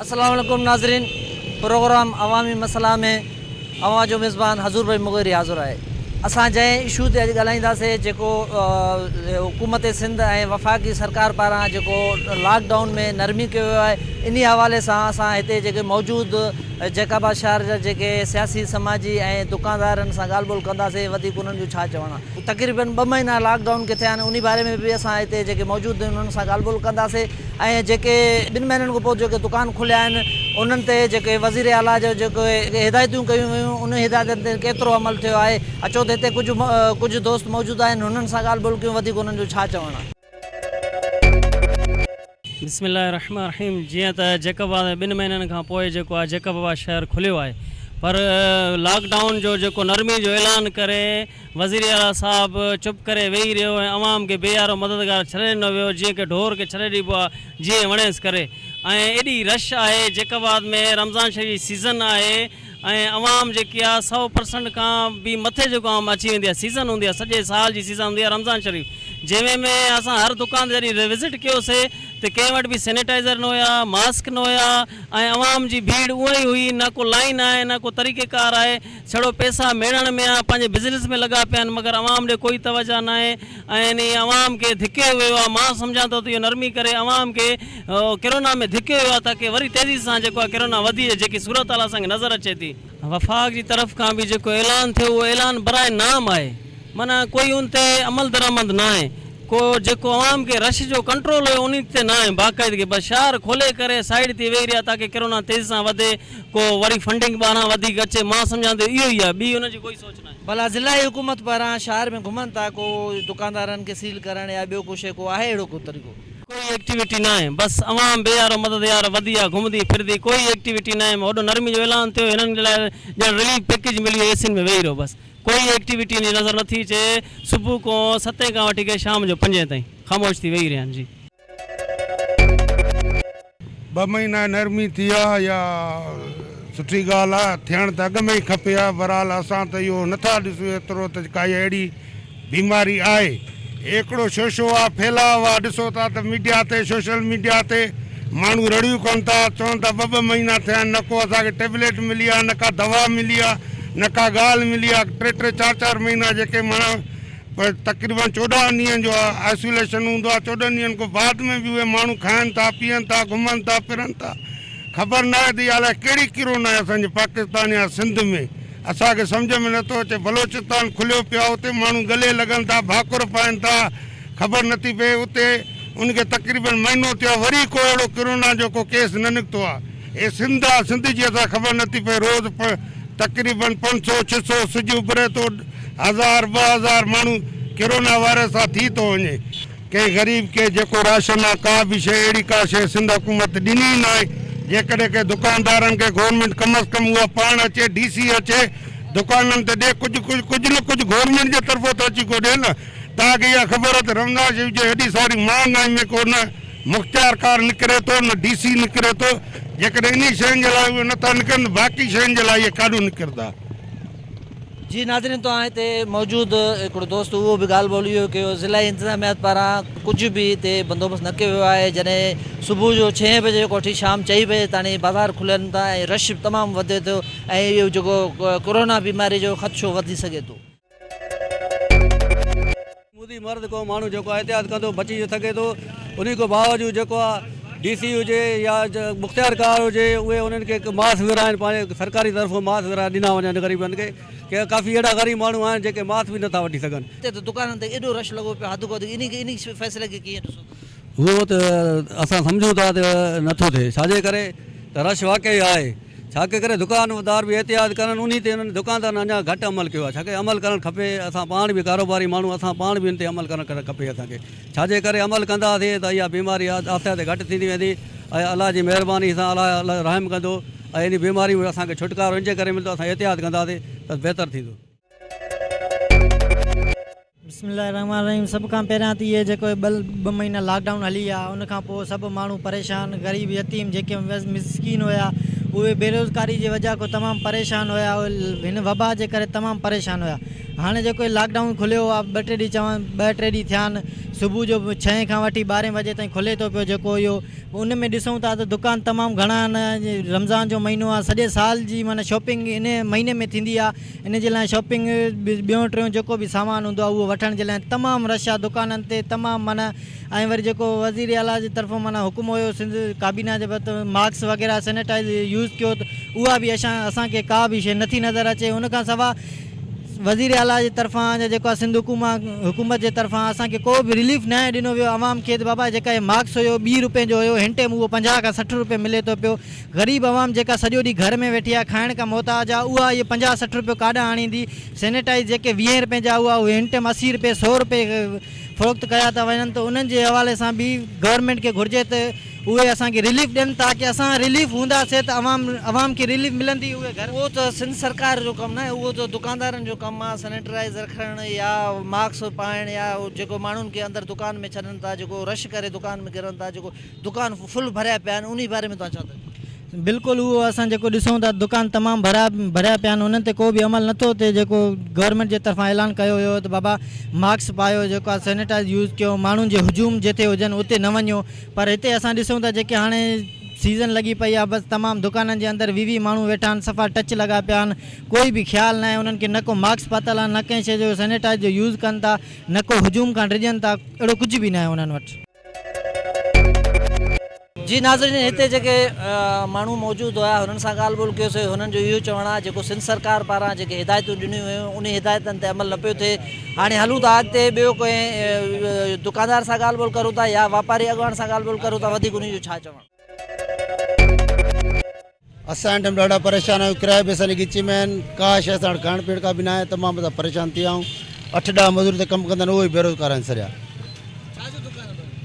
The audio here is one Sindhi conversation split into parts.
السلام عليڪم ناظرين پروگرام عوامي مسئلا ۾ اوهان جو ميزبان حضور ڀائي مغيري حاضر آهي اسان جنهن اشو تي اڄ ڳالهائينداسي جيڪو حڪومت سنڌ ۽ وفاقي سرڪار پاران جيڪو لاڪ ڊائون ۾ نرمي ڪيو ويو آهي انهي حوالي سان اسان هتي جيڪي موجود جيڪب آباد شهر جا جيڪي سياسي سماجي ۽ دڪاندارن سان ڳالهه ٻولهه ڪنداسي وڌيڪ انهن جو ڇا چوڻ آهي تقريبن ٻه مهينا لاڪ ڊائون کي ٿيا آهن انهي باري ۾ به اسان هتي جيڪي موجود آهن انهن سان ڳالهه ٻولهه ڪنداسي ۽ جيڪي ٻن مهينن کان پوء جيڪي دڪان کليا آهن انهن تي جيڪي وزير اعليٰ جو جيڪي هدايتون ڪيون ويون انهن هدايتن تي ڪيترو عمل ٿيو آهي اچو ته هتي ڪجهه ڪجهه دوست موجود آهن انهن سان ڳالهه ٻولهه ڪيون وڌيڪ انهن جو ڇا چوڻ آهي. بسم الله الرحمٰن الرحيم جيئن ته جيڪب آباد ۾ ٻن مهينن کان پوء جيڪو آهي جيڪب آباد شهر کليو آهي پر لاڪ ڊائون جو جيڪو نرمي جو اعلان ڪري وزير اعليٰ صاحب چپ ڪري ويهي رهيو ۽ عوام کي بي يارو مددگار ڇڏي ڏنو ويو جيئن ڪي ڍور کي ڇڏي ڏبو آهي جيئن وڻيس ڪري ۽ ايڏي رش آهي جيڪب آباد ۾ رمضان شريف جي سيزن آهي ۽ عوام جيڪي آهي سئو پرسنٽ کان به مٿي جيڪو عوام اچي ويندي آهي سيزن هوندي آهي سڄي سال جي سيزن هوندي آهي رمضان شريف جنهن ۾ اسان هر دڪان تي جڏهن وزٽ ڪيوسي ته ڪنهن وٽ به سينيٽائزر نه هيا ماسڪ نه هيا ۽ عوام جي ڀيڙ اها ئي هئي نه ڪو لائين آهي نه ڪو طريقي ڪار آهي ڇڙو پئسا ميڙڻ ۾ آ پنهنجي بزنس ۾ لڳا پيا آهن مگر عوام ڏي ڪوئي توجه ناهي ۽ انهي عوام کي ڌڪيو ويو آ مان سمجهان ٿو ته اهو نرمي ڪري عوام کي ڪرونا ۾ ڌڪيو ويو آ تاڪه وري تيزي سان جيڪو آ ڪرونا وڌي جيڪي صورتحال اسان کي نظر اچي ٿي. وفاق جي طرف کان به جيڪو اعلان ٿيو اهو اعلان براء نام آهي معنيٰ ڪوئي ان تي عمل درآمد ناهي ڪو جيڪو عوام کي رش جو ڪنٽرول هيو انهي تي ناهي باقاعدگي بس شهر کولي ڪري سائيڊ ٿي ويهي رهيا تاڪه ڪرونا تيزي سان وڌي ڪو وري فنڊنگ ٻاهران وڌيڪ اچي مان سمجهان ٿو اهو ئي آهي ٻي ان جي ڪوئي سوچ ناهي. ڀلا ضلعي حڪومت پاران شهر ۾ گهمن ٿا ڪو دڪاندارن کي سيل ڪرڻ يا ٻيو ڪو شيء ڪو آهي اهڙو ڪو طريقو. ڪوئي ايڪٽيوٽي ناهي بس عوام بي يارو مدد يار وڌي آ گهمندي ڦرندي ڪوئي ايڪٽيوٽي ناهي هوڏو نرمي جو اعلان ٿيو هنن جي لاء ڄڻ رليف پيڪيج ملي ويو ايسين ۾ ويهي رهو بس ڪوئي ايڪٽيوٽي هن جي نظر نٿي اچي صبح کان ستين کان وٺي ڪري شام جو پنجين تائين خاموش ٿي ويهي رهيا آهن جي. ٻه مهينا نرمي ٿي آ يا سٺي ڳالهه آ، ٿيڻ ته اڳ ۾ ئي کپي ها، بهرحال اسان ته اهو نٿا ڏسون ايترو ته ڪائي اهڙي بيماري آهي. هڪڙو شوشو آ، ڦهلاء آ، ڏسو ٿا ته ميڊيا تي سوشل ميڊيا تي ماڻهو رڙيون ڪن ٿا، چون ٿا ٻه ٻه مهينا ٿيا آهن نه ڪو اسان کي ٽيبليٽ ملي آ، نه ڪا دوا ملي آ، نه ڪا ڳالهه ملي آ، ٽي ٽي چار چار مهينا جيڪي معنيٰ پر تقريبن 14 ڏينهن جو آئسوليشن هوندو آهي 14 ڏينهن کان بعد ۾ به اهي ماڻهو کائن ٿا پيئن ٿا گهمن ٿا ڦرن ٿا خبر ناهي ته اها الائي ڪهڙي ڪرونا آهي اسان جي پاڪستان يا سنڌ ۾ اسان کي سمجهه ۾ نٿو اچي بلوچستان کليو پيو آهي اتي ماڻهو ڳلي لڳن ٿا ڀاڪر پائن ٿا خبر نٿي پئي اتي ان کي تقريبن مهينو ٿيو آهي وري ڪو اهڙو ڪرونا جو ڪو ڪيس نه نڪتو آهي هي سنڌ آ سنڌ جي اسان خبر نٿي پئي روز تقريبن پنج سو ڇھ سو سج اڀري ٿو ھزار 2000 ماڻھو ڪرونا وائرس سان ٿي ٿو وڃي ڪنھن غريب کي جيڪو راشن آ ڪا به شي اھڙي ڪا شي سنڌ حڪومت ڏني ئي ناھي جيڪڏھن ڪنھن دڪاندارن کي گورنمينٽ ڪم از ڪم اھا پاڻ اچي ڊي سي اچي دڪانن تي ڏي ڪجھ ڪجھ ڪجھ نه ڪجھ گورنمينٽ جي طرفو ته اچي ڪو ڏي نه توھان کي اھا خبر آ ته رمضان شريف جي ايڏي ساري مھانگائي ۾ ڪو نه مختيارڪار نڪري ٿو نه ڊي سي نڪري ٿو، جيڪڏهن انهي شين جي لاء اهي نٿا نڪرن ته باقي شين جي لاء اهي ڪاڏو نڪرندا. جي ناظرين توهان هتي موجود هڪڙو دوست اهو به ڳالهه ٻولهه اهو ڪيو ضلعي انتظاميات پاران ڪجهه به هتي بندوبست نه ڪيو ويو آهي جڏهن صبح جو ڇهين بجي کان وٺي شام چئين بجي تاڻي بازار کلن ٿا ۽ رش تمام وڌي ٿو ۽ اهو جيڪو ڪورونا بيماري جو خدشو وڌي سگهي ٿو. مودي مرد ڪو ماڻهو جيڪو احتياط ڪندو بچي سگهي ٿو انهي کان باوجود جيڪو آ ڊي سي هجي يا مختيار ڪار هجي اهي انهن کي ماسڪ ورهائن پنهنجي سرڪاري طرفون ماسڪ ورهائي ڏنا وڃن غريبن کي ڪي ڪافي اهڙا غريب ماڻهو آهن جيڪي ماسڪ به نٿا وٺي سگهن. هتي ته دڪانن تي ايڏو رش لڳو پيو حد کان وڌيڪ انهي کي انهي فيصلي کي ڪيئن ڏسو ٿا. اهو ته اسان سمجهون ٿا ته نٿو ٿئي ڇاجي ڪري ته رش واقعي آهي. ڇاڪي ڪري دڪاندار به احتياط ڪرن انهي تي انهن دڪاندارن اڃا گهٽ عمل ڪيو آهي ڇاڪي عمل ڪرڻ کپي اسان پاڻ به ڪاروباري ماڻهو اسان پاڻ به ان تي عمل ڪرڻ کپي اسان کي ڇاجي ڪري عمل ڪنداسين ته اها بيماري آهستي آهستي گهٽ ٿيندي ويندي ۽ الله جي مهرباني سان الله الله رحم ڪندو ۽ انهي بيماري ۾ اسان کي ڇوٽڪارو ان جي ڪري ملندو اسان احتياط ڪنداسين ته بهتر ٿيندو. بسم الله الرحمٰن الرحيم سڀ کان پهريان ته اهي جيڪو ٻه مهينا لاڪ ڊائون هلي ويا ان کان پوء سڀ ماڻهو پريشان غريب يتيم جيڪي مسڪين هيا اهي بيروزگاري جي وجه کان تمام پريشان هيا هن وبا جي ڪري تمام پريشان هيا هاڻي جيڪو هي لاڪ ڊائون کليو آ ٻه ٽي ڏينهن چوان ٻه ٽي ڏينهن ٿيا آهن صبح جو ڇهين کان وٺي ٻارهين بجي تائين کلي ٿو پيو جيڪو اهو ان ۾ ڏسون ٿا ته دڪان تمام گهڻا آهن رمضان جو مهينو آ سڄي سال جي معنيٰ شاپنگ ان مهيني ۾ ٿيندي آ ان جي لاء شاپنگ ٻيون ٽيون جيڪو به سامان هوندو آ اهو وٺڻ جي لاء تمام رش آ دڪانن تي تمام معنيٰ ۽ وري جيڪو وزير اعليٰ جي طرفون معنيٰ حڪم هيو سنڌ ڪابينا جي بت ماسڪ وغيره سينيٽائز يوز ڪيو ته اها به اسان اسان کي ڪا به شيء نٿي نظر اچي ان کان سوا وزير اعليٰ جي طرفان يا جيڪو سنڌ حڪومت جي طرفان اسان کي ڪو به رليف ناهي ڏنو ويو عوام کي ته بابا جيڪا هي ماسڪ هيو ٻي روپين جو هيو هن ٽيم اهو 50 کان 60 روپيه ملي ٿو پيو غريب عوام جيڪا سڄو ڏينهن گهر ۾ ويٺي آهي کائڻ کان محتاج آهي اها اهي 50 60 روپيو ڪاڏانهن آڻيندي سينيٽائز جيڪي ويهين روپين جا هئا اهي هن ٽيم 80 روپيه 100 روپيه فروخت ڪيا ٿا وڃن ته انهن جي حوالي سان به گورنمينٽ کي گهرجي ته اهي اسان کي رليف ڏين تاڪه اسان رليف هونداسي ته عوام عوام کي رليف ملندي اهي گهر. اهو ته سنڌ سرڪار جو ڪم ناهي اهو ته دڪاندارن جو ڪم آهي سينيٽرائيزر کڻڻ يا ماسڪ پائڻ يا جيڪو ماڻهن کي اندر دڪان ۾ ڇڏن ٿا جيڪو رش ڪري دڪان ۾ گرن ٿا جيڪو دڪان فل ڀريا پيا آهن انهي باري ۾ توهان ڇا ٿا چئو. بلڪل اهو اسان جيڪو ڏسون ٿا دڪان تمام ڀريا ڀريا پيا آهن انهن تي ڪو به عمل نٿو ٿئي جيڪو گورنمينٽ جي طرفان اعلان ڪيو ويو هو ته بابا ماسڪ پايو جيڪو آهي سينيٽائز يوز ڪيو ماڻهن جي هجوم جتي هجن اتي نه وڃو پر هتي اسان ڏسون ٿا جيڪي هاڻي سيزن لڳي پئي آهي بس تمام دڪانن جي اندر 20 20 ماڻهو ويٺا آهن صفا ٽچ لڳا پيا آهن ڪوئي به خيال ناهي انهن کي نه ڪو ماسڪ پاتل آهن نه ڪنهن شيء جو سينيٽائز جو يوز ڪن ٿا نه ڪو هجوم کان ڊڄن ٿا اهڙو ڪجهه به ناهي انهن وٽ. جي ناظرين هتي جيڪي ماڻهو موجود هيا هنن سان ڳالهه ٻولهه ڪيوسي هنن جو اهو چوڻ آهي جيڪو سنڌ سرڪار پاران جيڪي هدايتون ڏنيون ويون انهي هدايتن تي عمل نه پيو ٿئي هاڻي هلون ٿا اڳتي ٻيو ڪنهن دڪاندار سان ڳالهه ٻولهه ڪرون ٿا يا واپاري اڳواڻ سان ڳالهه ٻولهه ڪرون ٿا وڌيڪ انهي جو ڇا چوڻ. اسان هن ٽائيم ڏاڍا پريشان آهيون ڪرايا به اسان جي ڳچي ۾ آهن ڪا شيء اسان وٽ کائڻ پيئڻ ڪا به ناهي تمام اسان پريشان ٿي ويا آهيون اٺ ڏهه مزوري تي ڪم ڪندا آهن اهي به بيروزگار آهن سريا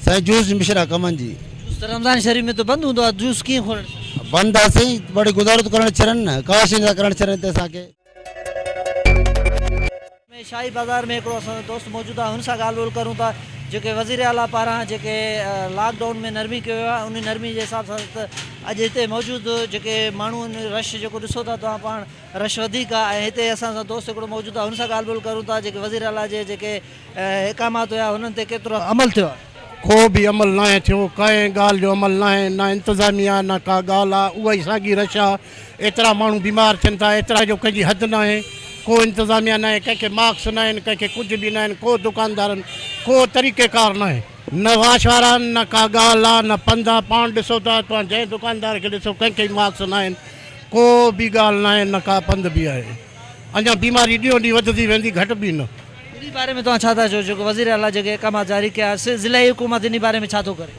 سائين جوس جي مشين آهي ڪمن جي. جوس ته رمضان شريف ۾ ته بند هوندو آهي جوس ڪيئن کولڻ ڇڏين. بند آهي سائين بڙي گذارو ته ڪرڻ ڇڏن نه ڪا شيء نٿا ڪرڻ ڇڏن هتي اسان کي. ۾ شاهي بازار ۾ هڪڙو اسان جو دوست موجود آهي هن سان ڳالهه ٻولهه ڪرون ٿا جيڪي وزير اعليٰ پاران جيڪي لاڪ ڊائون ۾ نرمي ڪيو ويو آهي انهي نرمي جي حساب سان ته اڄ هتي موجود جيڪي ماڻهو آهن رش جيڪو ڏسو ٿا توهان پاڻ رش وڌيڪ آهي ۽ هتي اسان سان دوست هڪڙو موجود آهي هن سان ڳالهه ٻولهه ڪرون ٿا جيڪي وزير اعليٰ جي جيڪي احڪامات هيا هنن تي ڪيترو عمل ٿيو آهي. ڪو به عمل ناهي ٿيو، ڪنهن ڳالهه جو عمل ناهي، نه انتظاميا نه ڪا ڳالهه آ، اها ئي ساڳي رش آ، ايترا ماڻهو بيمار ٿين ٿا، ايترا جو ڪنهن جي حد ناهي، ڪو انتظاميا ناهي، ڪنهن کي ماسڪ ناهن، ڪنهن کي ڪجهه به ناهن، ڪو دڪاندارن ڪو طريقي ڪار ناهي. نه واش وارا آهن، نه ڪا ڳالهه آ، نه پنڌ آ، پاڻ ڏسو ٿا، توهان جنهن دڪاندار کي ڏسو ڪنهن کي به ماسڪ ناهن، ڪو به ڳالهه ناهي، نه ڪا پنڌ به آهي. اڃا بيماري ڏينهون ڏينهن وڌندي ويندي گهٽبي نه. انهي باري ۾ توهان ڇا ٿا چئو جيڪو وزير اعليٰ جيڪي احڪامات جاري ڪيا ضلعي حڪومت انهي باري ۾ ڇا ٿو ڪري؟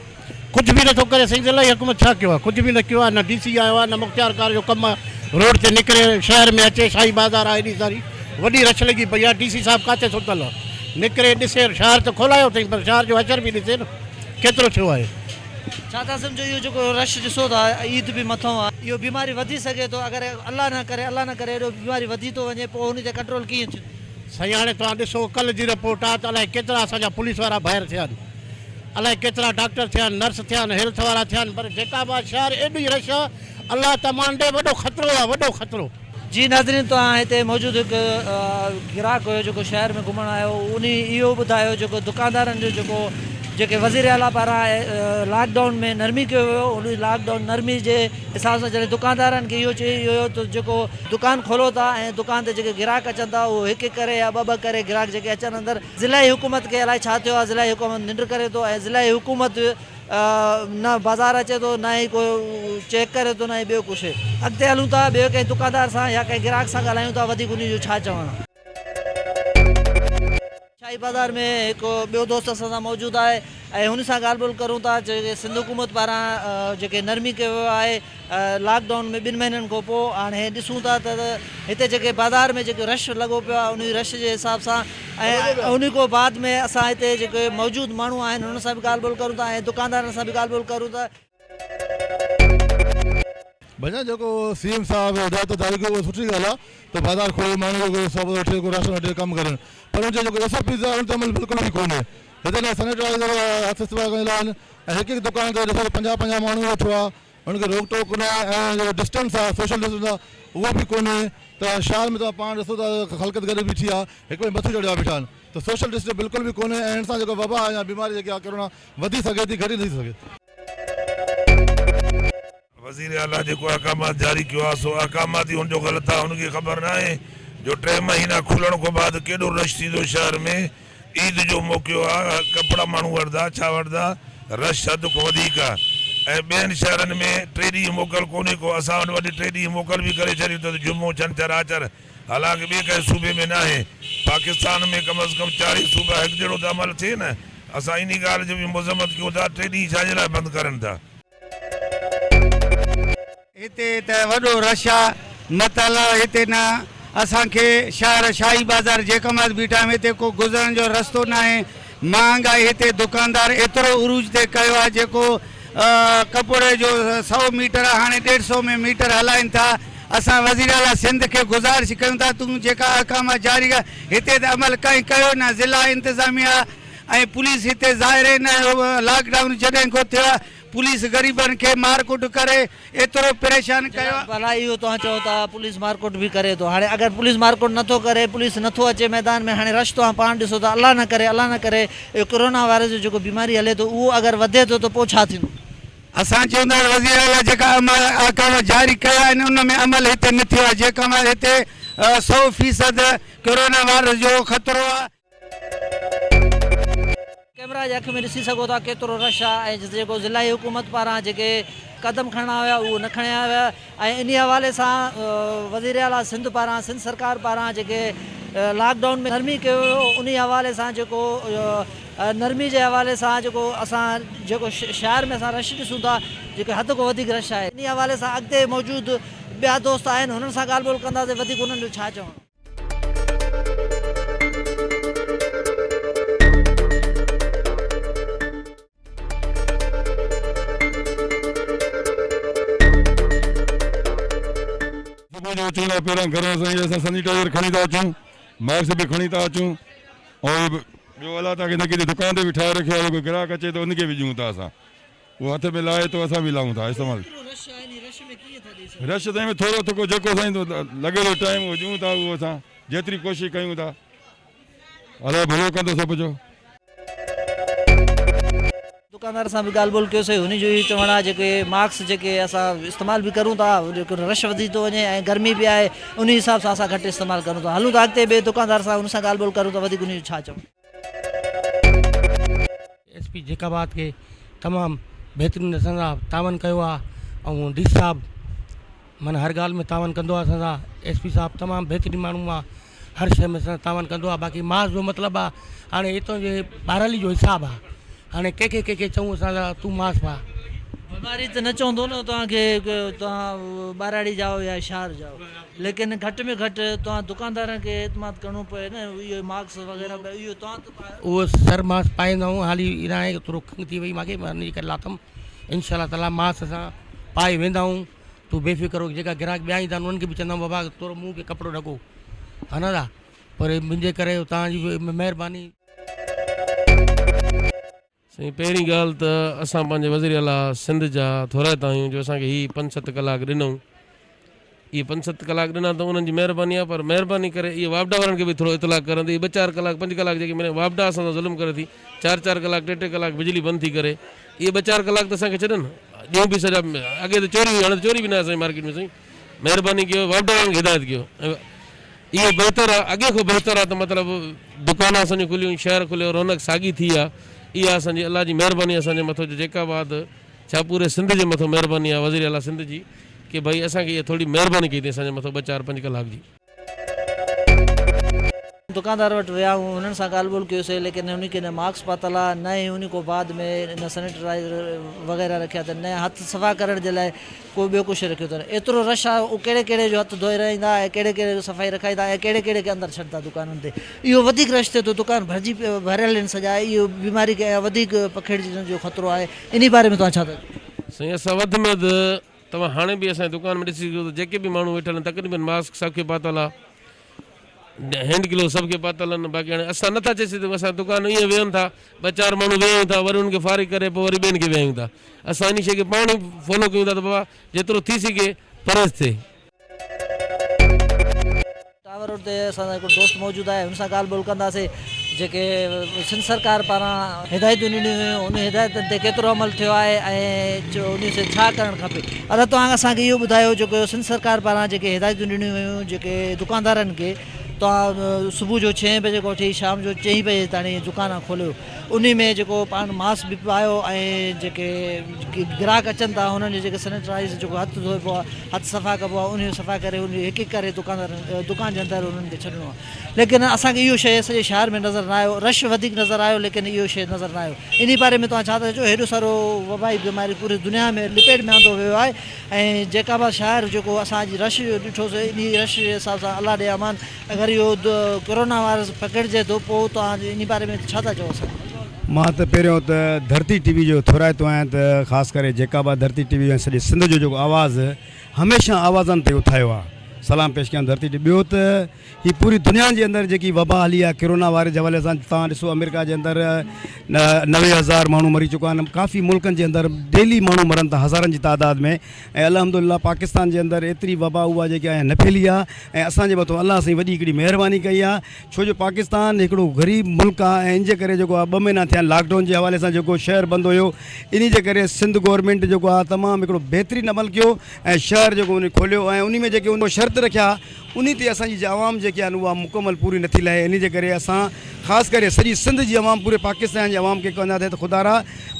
ڪجهه به نٿو ڪري سائين ضلعي حڪومت ڇا ڪيو آهي ڪجهه به نه ڪيو آهي نه ڊي سي آيو آهي نه مختيار ڪار جو ڪم آهي روڊ تي نڪري شهر ۾ اچي شاهي بازار آهي ايڏي ساري وڏي رش لڳي پئي آهي ڊي سي صاحب ڪاٿي ستل آهي نڪري ڏسي شهر ته کولايو اٿئي پر شهر جو حشر به ڏسي نه ڪيترو ٿيو آهي. ڇا ٿا سمجهو اهو جيڪو رش ڏسو ٿا عيد به مٿئون آ اهو بيماري وڌي سگهي ٿو اگر الله نه ڪري الله نه ڪري اهڙو بيماري وڌي ٿو وڃي پوء ان تي ڪنٽرول ڪيئن ٿيندو. سائين هاڻي توهان ڏسو ڪلهه جي رپورٽ آ ته الائي ڪيترا اسان جا پوليس وارا ڀائر ٿيا آهن الائي ڪيترا ڊاڪٽر ٿيا آهن نرس ٿيا آهن هيلٿ وارا ٿيا آهن پر جيڪا به آ شهر ايڏي رش آ الله ته امان ڏي وڏو خطرو آ وڏو خطرو. جي ناظرين توهان هتي موجود هڪ گراهڪ هيو جيڪو شهر ۾ گهمڻ آيو هو انهي اهو ٻڌايو جيڪو دڪاندارن جو جيڪو جيڪي وزير اعليٰ پاران لاڪ ڊائون ۾ نرمي ڪيو ويو انهي لاڪ ڊائون نرمي جي حساب سان جڏهن دڪاندارن کي اهو چئي ويو ته جيڪو دڪان کولو ٿا ۽ دڪان تي جيڪي گراهڪ اچن ٿا اهو هڪ هڪ ڪري يا ٻه ٻه ڪري گراهڪ جيڪي اچن اندر ضلعي حڪومت کي الائي ڇا ٿيو آهي ضلعي حڪومت ننڊ ڪري ٿو ۽ ضلعي حڪومت نه بازار اچي ٿو نه ئي ڪو چيڪ ڪري ٿو نه ئي ٻيو ڪجهه. اڳتي هلون ٿا ٻيو ڪنهن دڪاندار سان يا ڪنهن گراهڪ سان ڳالهايون ٿا وڌيڪ انهي جو ڇا چوڻ. شاهي بازار ۾ هڪ ٻيو دوست اسان سان موجود آهي ۽ هن سان ڳالهه ٻولهه ڪرون ٿا جيڪي سنڌ حڪومت پاران جيڪي نرمي ڪيو ويو آهي لاڪ ڊائون ۾ ٻن مهينن کان پوء هاڻي ڏسون ٿا ته هتي جيڪي بازار ۾ جيڪي رش لڳو پيو آهي انهي رش جي حساب سان ۽ انهي کان بعد ۾ اسان هتي جيڪي موجود ماڻهو آهن انهن سان به ڳالهه ٻولهه ڪرون ٿا ۽ دڪاندارن سان به ڳالهه ٻولهه ڪرون ٿا. ڀڄان جيڪو سي ايم صاحب هدايت جاري ڪيو اهو سٺي ڳالهه آهي ته بازار کولي ماڻهو جيڪو سودا وٺي ڪو راشن وٺي ڪم ڪرن پر ان جو جيڪو ايس او پيز آهي ان تي عمل بلڪل به ڪونهي هتي نه سينيٽائزر هٿ استعمال ڪرڻ لاء آهن ۽ هڪ هڪ دڪان تي ڏسو ته پنجاهه پنجاهه ماڻهو ويٺو آهي ان کي روڪ ٽوڪ نه آهي ۽ جيڪو ڊسٽنس آهي سوشل ڊسٽنس آهي اهو به ڪونهي. ته شهر ۾ توهان پاڻ ڏسو ته خلقت گڏ بيٺي آهي هڪ ٻئي مٿو چڙهيا بيٺا آهن ته سوشل ڊسٽنس بلڪل به ڪونهي ۽ ان سان جيڪو وبا يا بيماري جيڪي آهي ڪرونا وڌي سگهي ٿي گهٽي نٿي سگهي. وزير اعليٰ جيڪو احڪامات جاري ڪيو آهي سو احڪامات ئي هن جو غلط آهي هن کي خبر ناهي جو ٽي مهينا کلڻ کان بعد ڪيڏو رش ٿيندو شهر ۾ عيد جو موقعو آهي ڪپڙا ماڻهو وٺندا ڇا وٺندا رش حد کان وڌيڪ آهي ۽ ٻين شهرن ۾ ٽي ڏينهن موڪل ڪونهي ڪو اسان وٽ وڏي ٽي ڏينهن موڪل به ڪري ڇڏيون اٿس جمعو ڇنڇر آچر حالانڪ ٻي ڪنهن صوبي ۾ ناهي پاڪستان ۾ ڪم از ڪم چارئي صوبا هڪجهڙو ته عمل ٿئي نه اسان انهي ڳالهه جو به مذمت ڪيون ٿا ٽي ڏينهن ڇا جي لاء بند ڪرن ٿا. هتي ته وڏو رش آ مطلب هتي نه اسان کي شهر شاهي بازار جيڪب آباد بيٺا آهيون هتي ڪو گذرڻ جو رستو ناهي مهانگائي هتي دڪاندار ايترو عروج تي ڪيو آ جيڪو ڪپڙي جو سئو ميٽر آ هاڻي ڏيڍ سئو ۾ ميٽر هلائين ٿا اسان وزير اعليٰ سنڌ کي گذارش ڪيون ٿا تون جيڪا احڪامات جاري ڪيا هتي ته عمل ڪنهن ڪيو نه ضلع انتظاميا ۽ پوليس هتي ظاهر ئي نه لاڪ ڊائون جڏهن کان ٿيو آ پوليس غريبن کي مار ڪٽ ڪري ايترو پريشان ڪيو جناب ڀلا اهو توهان چئو ٿا پوليس مار ڪٽ به ڪري ٿو هاڻي اگر پوليس مار ڪٽ نٿو ڪري پوليس نٿو اچي ميدان ۾ هاڻي رش توهان پاڻ ڏسو ٿا الله نه ڪري الله نه ڪري اهو ڪرونا وائرس جو جيڪو بيماري هلي ٿو اهو اگر وڌي ٿو ته پوء ڇا ٿيندو. اسان چئون ٿا ته وزير اعليٰ جيڪا احڪام جاري ڪيا آهن ان ۾ عمل هتي نه ٿيو آهي جيڪا هتي سئو فيصد ڪرونا وائرس جو خطرو آهي. ڪئميرا جي اک ۾ ڏسي سگهو ٿا ڪيترو رش آهي ۽ جيڪو ضلعي حڪومت پاران جيڪي قدم کڻڻا هيا اهو نه کڻيا ويا ۽ انهي حوالي سان وزير اعليٰ سنڌ پاران سنڌ سرڪار پاران جيڪي لاڪ ڊائون ۾ نرمي ڪيو ويو انهي حوالي سان جيڪو نرمي جي حوالي سان جيڪو اسان جيڪو شهر ۾ اسان رش ڏسون ٿا جيڪو حد کان وڌيڪ رش آهي انهي حوالي سان اڳتي موجود ٻيا دوست آهن هنن سان ڳالهه ٻولهه ڪنداسين وڌيڪ انهن جو ڇا چوڻ. صبح جو اچڻ لاء پهريان گهران سائين اسان سينيٽائزر کڻي ٿا اچون ماسڪ به کڻي ٿا اچون ۽ ٻيو الله تعالي کي نه ڪٿي دڪان تي به ٺاهي رکيو آهي ڪوئي گراهڪ اچي ته ان کي به ڏيون ٿا اسان اهو هٿ ۾ لاهي ٿو اسان به لاهون ٿا استعمال رش سائين ٿورو ٿڪو جيڪو سائين لڳي ٿو ٽائيم اهو ڏيون ٿا اهو اسان جيتري ڪوشش ڪيون ٿا الله ڀلو ڪندو سڀ جو. دڪاندار سان به ڳالهه ٻولهه ڪيوسين هن جو اهو چوڻ آهي جيڪي ماسڪ جيڪي اسان استعمال به ڪرون ٿا جيڪو رش وڌي ٿو وڃي ۽ گرمي به آهي ان حساب سان اسان گهٽ استعمال ڪرون ٿا هلون ٿا اڳتي ٻئي دڪاندار سان ان سان ڳالهه ٻولهه ڪرون ٿا وڌيڪ ان جو ڇا چوڻ. ايس پي جيڪب آباد کي تمام بهترين اسان سان تعاون ڪيو آ ۽ ڊي سي صاحب معنيٰ هر ڳالهه ۾ تعاون ڪندو آ اسان سان ايس پي صاحب تمام بهترين ماڻهو آ هر شيء ۾ اسان سان تعاون ڪندو آ باقي ماس جو مطلب آ هاڻي هتان جي ٻارهلي جو حساب آ هاڻي ڪنهن کي ڪنهن کي چئون اسان ته تون ماس پاء. بيماري ته نه چوندو نه توهان کي توهان ٻهراڙي جا آهيو يا شهر جا آهيو ليڪن گهٽ ۾ گهٽ توهان دڪاندارن کي اعتماد ڪرڻو پوي نه اهو ماسڪ وغيره اهو توهان ته پايو. اهو سر ماسڪ پائيندا آهيون حالي اڃا آهي ٿورو کنگهه ٿي وئي مانکي ان جي ڪري لاٿم انشاء الله تعالي ماسڪ اسان پائي ويندا آهيون تون بي فڪر هو جيڪا گراهڪ ٻيا ايندا آهن انهن کي به چوندا آهيون بابا ٿورو منهن کي ڪپڙو ڍڪو ها نه دا پر منهنجي ڪري توهان جي مهرباني. سائين پهرين ڳالهه ته اسان پنهنجي وزير اعليٰ سنڌ جا ٿورائتا آهيون جو اسان کي هي پنج ست ڪلاڪ ڏنائون. اهي پنج ست ڪلاڪ ڏنا ته انهن جي مهرباني آهي پر مهرباني ڪري اهي واپڊا وارن کي به ٿورو اطلاع ڪرن ته اهي ٻه چار ڪلاڪ پنج ڪلاڪ جيڪي ملن واپڊا اسان سان ظلم ڪري ٿي چار چار ڪلاڪ ٽي ٽي ڪلاڪ بجلي بند ٿي ڪري اهي ٻه چار ڪلاڪ ته اسان کي ڇڏن ڏيون به سڄا اڳي ته چوري هئي هاڻي ته چوري به ناهي اسان جي مارڪيٽ ۾ سائين مهرباني ڪيو واپڊا وارن کي هدايت ڪيو ۽ اهو بهتر آ اڳي کان بهتر آ ته مطلب دڪان اسان جون کليون شهر کليو رونق ساڳي ٿي آ اها اسان جي الله جي مهرباني اسان جي مٿو جو جيڪب آباد ڇا پوري سنڌ جي مٿو مهرباني آ وزير اعليٰ سنڌ جي ڪي ڀئي اسان کي اها ٿوري مهرباني ڪئي اٿئي اسان جي مٿو ٻه چار پنج ڪلاڪ جي. دڪاندار وٽ ويا هون هنن سان ڳالهه ٻولهه ڪيوسي ليڪن هن کي نه ماسڪ پاتل آ نه ئي ان ڪو بعد ۾ نه سينيٽرائزر وغيره رکيا اٿن نه هٿ صفا ڪرڻ جي لاء ڪو ٻيو ڪجهه رکيو اٿن ايترو رش آ اهو ڪهڙي ڪهڙي جو هٿ ڌوئي رهندا ۽ ڪهڙي ڪهڙي جو صفائي رکائيندا ۽ ڪهڙي ڪهڙي کي اندر ڇڏندا دڪانن تي اهو وڌيڪ رش ٿئي ٿو دڪان ڀرجي ڀريل آهن سڄا اهو بيماري کي اڃا وڌيڪ پکيڙجڻ جو خطرو آهي انهي باري ۾ توهان ڇا ٿا چئو. سائين اسان وڌ ۾ وڌ توهان هاڻي به اسان جي دڪان ۾ ڏسي سگهو ٿا جيڪي به ماڻهو ويٺل آهن تقريبن ماسڪ سڀ کي پاتل آ هينڊ گلوز سڀ کي پاتل آهن باقي هاڻي اسان نٿا چئي سگهون اسان دڪان ائين ويهن ٿا ٻه چار ماڻهو ويهون ٿا وري انهن کي فارغ ڪري پوء وري ٻين کي ويهايون ٿا اسان انهي شيء کي پاڻ ئي فالو ڪيون ٿا ته بابا جيترو ٿي سگهي پرهيز ٿئي. ٽاور روڊ تي اسان سان هڪڙو دوست موجود آهي هن سان ڳالهه ٻولهه ڪنداسين جيڪي سنڌ سرڪار پاران هدايتون ڏنيون ويون ان هدايتن تي ڪيترو عمل ٿيو آهي ۽ ان سي ڇا ڪرڻ کپي. ادا توهان اسان کي اهو ٻڌايو جيڪو سنڌ سرڪار پاران جيڪي هدايتون ڏنيون ويون جيڪي دڪاندارن کي توهان صبح جو ڇهين بجي کان وٺي شام جو چئين بجي تاڻي دڪان کوليو انهي ۾ جيڪو پاڻ ماسڪ به پايو ۽ جيڪي گراهڪ اچن ٿا انهن جو جيڪي سينيٽرائيز جيڪو هٿ ڌوئبو آهي هٿ صفا ڪبو آهي انهي جو صفا ڪري انهي هڪ هڪ ڪري دڪاندارن دڪان جي اندر انهن کي ڇڏڻو آهي ليڪن اسان کي اهو شيء سڄي شهر ۾ نظر نه آيو رش وڌيڪ نظر آيو ليڪن اهو شيء نظر نه آيو انهي باري ۾ توهان ڇا ٿا چئو هيڏو سارو وبائي بيماري پوري دنيا ۾ لپيٽ ۾ آندو ويو آهي ۽ جيڪب آباد شهر جيڪو اسان اڄ رش جو ڏٺو سي انهي رش جي حساب سان الله ڏي امان اگر اهو ڪرونا وائرس پڪڙجي ٿو پوء توهان انهي باري ۾ ڇا ٿا چئو اسان کي. مان ته پهريون ته ڌرتي ٽي وي جو ٿورائتو آهيان ته خاص ڪري جيڪب آباد ڌرتي ٽي وي ۽ سڄي سنڌ جو جيڪو آواز هميشه آوازن تي اٿايو آهي سلام پيش ڪيان ڌرتي ٽي ٻيو ته هي پوري دنيا جي اندر جيڪي وبا هلي آهي ڪرونا وائرس جي حوالي سان توهان ڏسو آمريڪا جي اندر 90,000 ماڻهو مري چڪا آهن ڪافي ملڪن جي اندر ڊيلي ماڻهو مرن ٿا هزارن جي تعداد ۾ ۽ الحمد لله پاڪستان جي اندر ايتري وبا اها جيڪي آهي نه ڦهلي آهي ۽ اسان جي مٿو الله سائين وڏي هڪڙي مهرباني ڪئي آهي ڇو جو پاڪستان هڪڙو غريب ملڪ آهي ۽ ان جي ڪري جيڪو آهي ٻه مهينا ٿيا آهن لاڪ ڊائون جي حوالي سان جيڪو شهر بند هيو انهي جي ڪري سنڌ گورنمينٽ جيڪو آهي تمام هڪڙو بهترين عمل ڪيو ۽ شهر جيڪو ان کوليو ۽ انهي ۾ جيڪي ان شرط رکيا انهي تي اسان جي عوام جيڪي آهن اها مڪمل پوري نٿي لهي انهي جي ڪري اسان خاص ڪري سڄي سنڌ جي عوام پوري پاڪستان جي عوام کي ڪهنداسين ته خدارا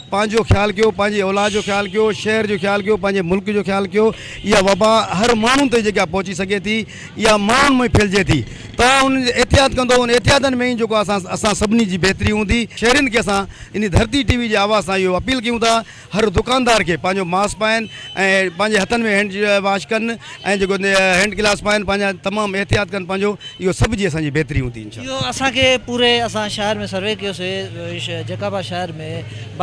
پنهنجو خيال ڪيو پنهنجي اولاد جو خيال ڪيو شهر جو خيال ڪيو پنهنجي ملڪ جو خيال ڪيو اها وبا هر ماڻهو تائين جيڪا پهچي سگهي ٿي اها ماڻهن ۾ ڦهلجي ٿي توهان ان احتياط ڪندو ان احتياطن ۾ ئي جيڪو اسان اسان سڀني جي بهتري هوندي شهرين کي اسان انهي ڌرتي ٽي وي جي آواز سان اهو اپيل ڪيون ٿا هر دڪاندار کي پنهنجو ماسڪ پائن ۽ پنهنجي هٿن ۾ هينڊ واش ڪن ۽ جيڪو هينڊ گلوز پائن پنهنجا تمام احتياط ڪن پنهنجو اهو سڀ جي اسان جي بهتري هوندي انشاء الله. اهو اسان کي پوري اسان شهر ۾ سروي ڪيو سي جيڪب آباد شهر ۾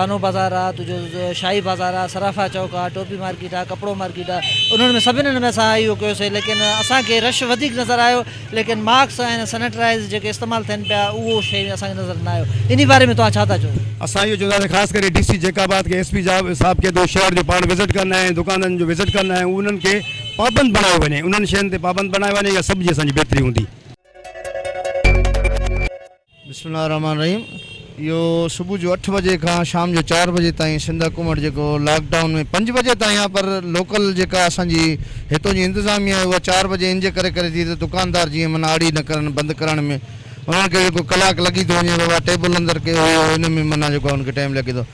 بانو بازار آ تنهنجو شاهي بازار آ صرافا چوڪ آ ٽوپي مارڪيٽ آ ڪپڙو مارڪيٽ آ انهن ۾ سڀني ۾ اسان اهو ڪيو سي ليڪن اسان کي رش وڌيڪ نظر آيو ليڪن ماسڪ ۽ سينيٽرائيز جيڪي استعمال ٿين پيا اهو شيء اسان کي نظر نه آيو انهي باري ۾ توهان ڇا ٿا چئو. اسان اهو چونداسين خاص ڪري ڊي سي جيڪب آباد کي ايس پي صاحب کي ته شهر جو پاڻ وزٽ ڪن ۽ دڪانن جو وزٽ ڪن ۽ انهن کي پابند بڻايو وڃي انهن شين تي پابند بڻايو وڃي اها سڀ جي اسان جي بهتري هوندي. بسم الله الرحمٰن الرحيم اهو صبح جو اٺ بجي کان شام جو چار بجي تائين سنڌ حڪومت جيڪو لاڪ ڊائون ۾ پنج بجي تائين آهي پر لوڪل جيڪا اسان جي هتون جي انتظاميا آهي اها چار بجي ان جي ڪري ڪري ٿي ته دڪاندار جيئن معنيٰ آڙي نه ڪرن بند ڪرڻ ۾ انهن کي جيڪو ڪلاڪ لڳي ٿو وڃي بابا ٽيبل اندر ڪيو هيو ان ۾ معنيٰ جيڪو آهي ان کي ٽائيم لڳي ٿو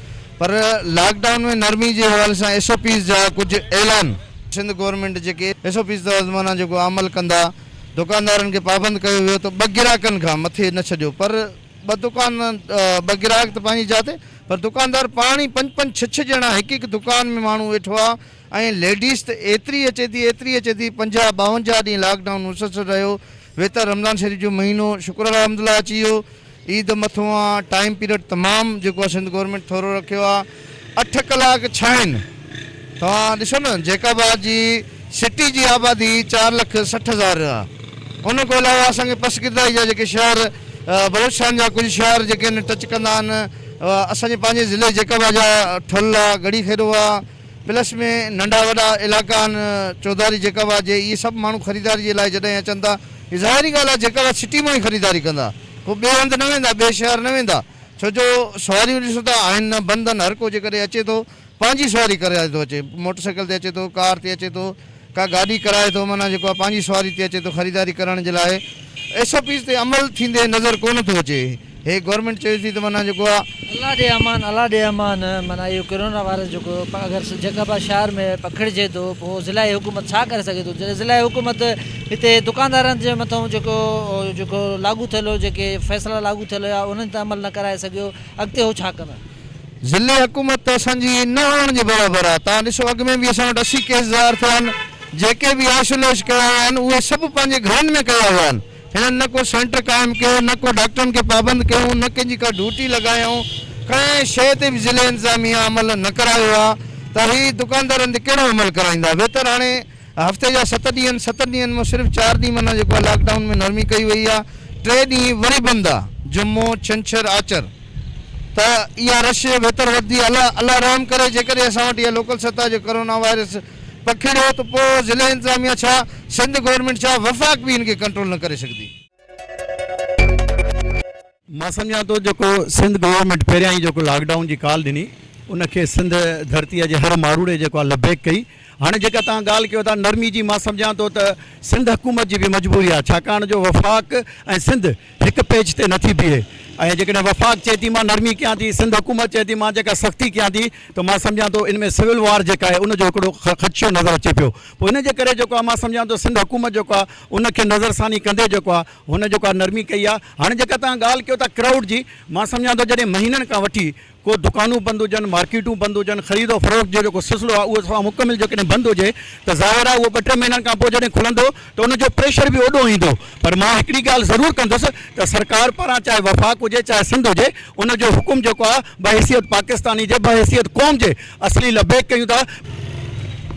پر لاڪ ڊائون ۾ نرمي جي حوالي سان ايس او پيز جا ڪجهه اعلان سنڌ گورنمينٽ جيڪي ايس او پيز تحت معنيٰ جيڪو عمل ڪندا دڪاندارن کي پابند ڪيو ويو ته ٻه گراهڪن کان مٿي نه ڇڏيو پر ٻه دڪان ٻه گراهڪ ته پنهنجي جاء تي پر دڪاندار پاڻ ئي پنج پنج ڇهه ڇهه ڄڻا هڪ هڪ دڪان ۾ ماڻهو ويٺو آ ۽ ليڊيز ته ايتري اچي ٿي ايتري اچي ٿي 50 52 ڏينهن لاڪ ڊائون مسلسل رهيو ويتر رمضان شريف جو مهينو شڪر الحمدلله اچي ويو عيد مٿو آ ٽائيم پيريڊ تمام جيڪو آ سنڌ گورنمينٽ ٿورو رکيو آ اٺ ڪلاڪ ڇائن توهان ڏسو نه جيڪب آباد جي سٽي جي آبادي 4,60,000 آ ان کان علاوه اسان کي پسگردائي جا جيڪي شهر بلوچستان جا ڪجهه شهر جيڪي آهن ٽچ ڪندا آهن اسان جي پنهنجي ضلعي جيڪب آباد جا ٺل آ ڳڙهي خيرو آ پلس ۾ ننڍا وڏا علائقا آهن چوڌاري جيڪب آباد جي اهي سڀ ماڻهو خريداري جي لاء جڏهن اچن ٿا ظاهري ڳالهه آ جيڪب آباد سٽي مان ئي خريداري ڪندا ڪو ٻئي هنڌ نه ويندا، ٻئي شهر نه ويندا، ڇو جو سواريون ڏسو ته آهن نه، بند آهن، هر ڪو جيڪڏهن اچي ٿو پنهنجي سواري ڪرائي ٿو اچي، موٽر سائيڪل تي اچي ٿو، ڪار تي اچي ٿو، ڪا گاڏي ڪرائي ٿو، معنيٰ جيڪو آهي پنهنجي سواري تي اچي ٿو خريداري ڪرڻ جي لاء ايس او پيز تي عمل ٿيندي نظر ڪونه ٿو اچي، هي گورنمينٽ چوي ٿي ته معنيٰ جيڪو آهي. الله ڏي امان الله ڏي امان معنيٰ اهو ڪرونا وائرس جيڪو اگر جيڪب آباد شهر ۾ پکڙجي ٿو پوء ضلعي حڪومت ڇا ڪري سگهي ٿو جڏهن ضلعي حڪومت هتي دڪاندارن جي مٿان جيڪو جيڪو لاڳو ٿيل هو جيڪي فيصلا لاڳو ٿيل هيا انهن تي عمل نه ڪرائي سگهيو اڳتي هو ڇا ڪندا. ضلعي حڪومت ته اسان جي نه هئڻ جي برابر آ توهان ڏسو اڳ ۾ به اسان وٽ 80 ڪيس ظاهر ٿيا آهن جيڪي به آئسوليش ڪيا ويا آهن اهي سڀ پنهنجي گهرن ۾ ڪيا ويا آهن هنن نه ڪو سينٽر قائم ڪيو نه ڪو ڊاڪٽرن کي پابند ڪيو نه ڪنهن جي ڪا ڊيوٽي لڳايائون ڪنهن شيء تي به ضلعي انتظاميا عمل نه ڪرايو آ ته هي دڪاندارن تي ڪهڙو عمل ڪرائيندا ويتر هاڻي هفتي جا ست ڏينهن، ستن ڏينهن مان صرف چار ڏينهن معنيٰ جيڪو آهي لاڪ ڊائون ۾ نرمي ڪئي وئي آهي، ٽي ڏينهن وري بند آهي، جمعو، ڇنڇر، آچر، ته اها رش ويتر وڌندي، الله الله رحم ڪري جيڪڏهن اسان وٽ اها لوڪل سطح جو ڪرونا وائرس پکڙيو ته پوء ضلعي انتظاميا ڇا سنڌ گورنمينٽ ڇا وفاق به هن کي ڪنٽرول نه ڪري سگهندي. مان سمجهان ٿو جيڪو سنڌ گورنمينٽ پهريان ئي جيڪو لاڪ ڊائون جي ڪال ڏني ان کي سنڌ ڌرتي جي هر ماروئڙي جيڪو آهي لبيڪ ڪئي هاڻي جيڪا توهان ڳالهه ڪيو ٿا نرمي جي مان سمجهان ٿو ته سنڌ حڪومت جي به مجبوري آهي ڇاڪاڻ جو وفاق ۽ سنڌ هڪ پيج تي نٿي بيهي ۽ جيڪڏهن وفاق چئي ٿي مان نرمي ڪيان ٿي سنڌ حڪومت چئي ٿي مان جيڪا سختي ڪيان ٿي ته مان سمجهان ٿو ان ۾ سول وار جيڪا آهي ان جو هڪڙو خدشو نظر اچي پيو پوء ان جي ڪري جيڪو آهي مان سمجهان ٿو سنڌ حڪومت جيڪو آهي ان کي نظرثاني ڪندي جيڪو آهي هن جيڪا نرمي ڪئي آهي هاڻي جيڪا توهان ڳالهه ڪيو ٿا ڪرائوڊ جي مان سمجهان ٿو جڏهن مهينن کان وٺي ڪو دڪانون بند هجن مارڪيٽون بند هجن خريد و فروخت جو جيڪو سلسلو آهي اهو صفا مڪمل جيڪڏهن بند هجي ته ظاهر آهي اهو ٻه ٽي مهينن کان پوء جڏهن کلندو ته ان جو پريشر به اوڏو ايندو پر مان هڪڙي ڳالهه ضرور ڪندس ته سرڪار پاران چاهي وفاق هجي چاهي سنڌ هجي ان جو حڪم جيڪو آهي بحيثيت پاڪستاني جي بحيثيت قوم جي اصلي لبيڪ ڪيون ٿا.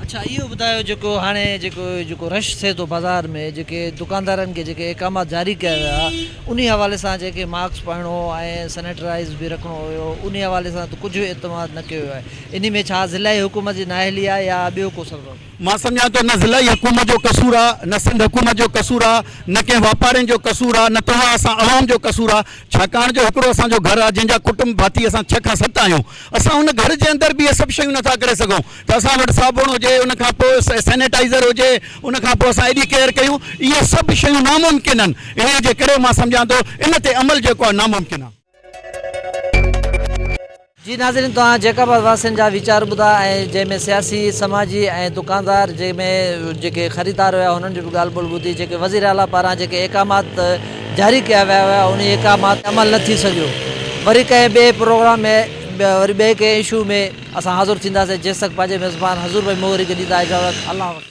اڇا اهو ٻڌايو جيڪو هاڻي جيڪو جيڪو رش ٿئي ٿو بازار ۾ جيڪي دڪاندارن کي جيڪي احڪامات جاري ڪيا ويا انهي حوالي سان جيڪي ماسڪ پائڻو ۽ سينيٽرائيز به رکڻو هيو انهي حوالي سان ته ڪجهه به اعتماد نه ڪيو ويو آهي انهي ۾ ڇا ضلعي حڪومت جي نااهلي آهي يا ٻيو ڪو سبب؟ مان سمجهان ٿو نه ضلعي حڪومت جو قصور آ نه سنڌ حڪومت جو قصور آ نه ڪنهن واپارين جو قصور آ نه توهان اسان عوام جو قصور آ ڇاڪاڻ جو هڪڙو اسان جو گهر آ جنهن جا ڪٽنب ڀاتي اسان ڇهه کان ست آهيون اسان ان گهر جي اندر به اهي سڀ شيون نٿا ڪري سگهون ته اسان وٽ صابڻ هجي ان کان پوء سينيٽائيزر هجي ان کان پوء اسان ايڏي ڪيئر ڪيون اهي سڀ شيون ناممڪن آهن انهي جي ڪري مان سمجهان ٿو ان تي عمل جيڪو آهي ناممڪن آهي. جي ناظرين توهان جيڪب آباد واسين جا ويچار ٻڌا ۽ جنهن ۾ سياسي سماجي ۽ دڪاندار جنهن ۾ جيڪي خريدار هيا هنن جي به ڳالهه ٻولهه ٻڌي جيڪي وزير اعليٰ پاران جيڪي احڪامات جاري ڪيا ويا هيا انهي احڪامات تي عمل نه ٿي سگهيو وري ڪنهن ٻئي پروگرام ۾ وري ٻئي ڪنهن اشو ۾ اسان حاضر ٿينداسين جيستڪ پنهنجي ميزبان حضور ڀائي مغري کي ڏيندا اجازت الله حافظ.